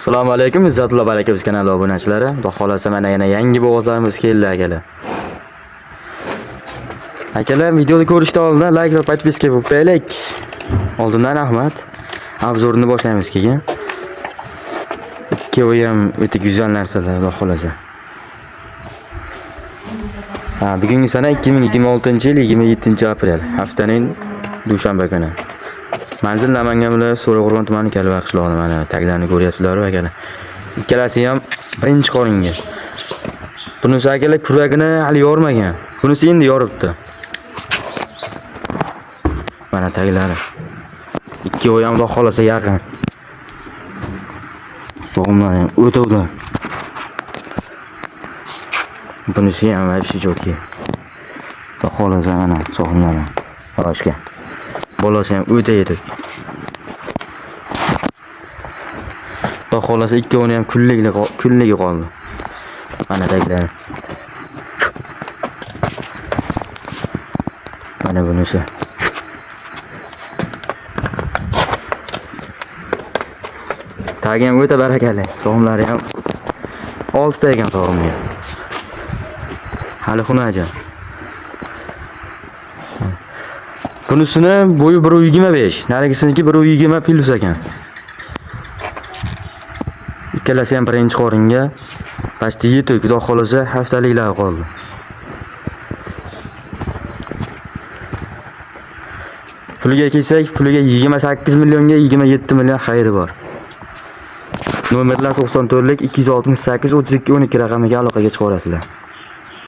Assalomu alaykum izzatli baraka biz kanali obunachilari. Xudo xolasa mana yana yangi bo'g'ozlarimiz keldi akalar. Akalar, videoni ko'rishdan oldin like va podpiska bo'lib qo'yaylik. Oldindan rahmat. Obzorni boshlaymiz keyin. Ikkovi ham o'ta go'zal narsalar, xudo xolasa. Ha, bugungi sana 2026-yil 27-aprel, haftaning dushanba kuni. Manzil Namangan viloyati So'roqo'rg'on tumani Kalva qishlog'i. Mana taglarni ko'ryapsizlar akalar. Ikkalasi ham birinchi qoringa. Bunisi akalar kuragini hali yormagan. Bunisi endi yoribdi. Mana taglari. Ikkovi ham xudo xolasa yaqin. Sog'imlari ham o'ta uda. Bunisi ham вообще четкий. Xudo xolasa mana sog'imlari. Boshqa. Bolasi ham o'ta yetuk. Xudo xolasa ikkovini ham kunligi qoldi. Mana taglari. Mana bunisi. Tagi ham o'ta barakali. Sog'imlari ham 6 ta ekan sog'imli. Hali xunaja. Bunisini bo'yi 1.25, narigisiniki 1.20 plus ekan. Ikkalasi ham birinchi qoringa. Почти yetuk, xudo xolasa haftaliklar qoldi. Puliga kelsak, puliga 28 millionga 27 million xayri bor. Nomerlar 94 268 32 12 raqamiga aloqaga chiqarasizlar.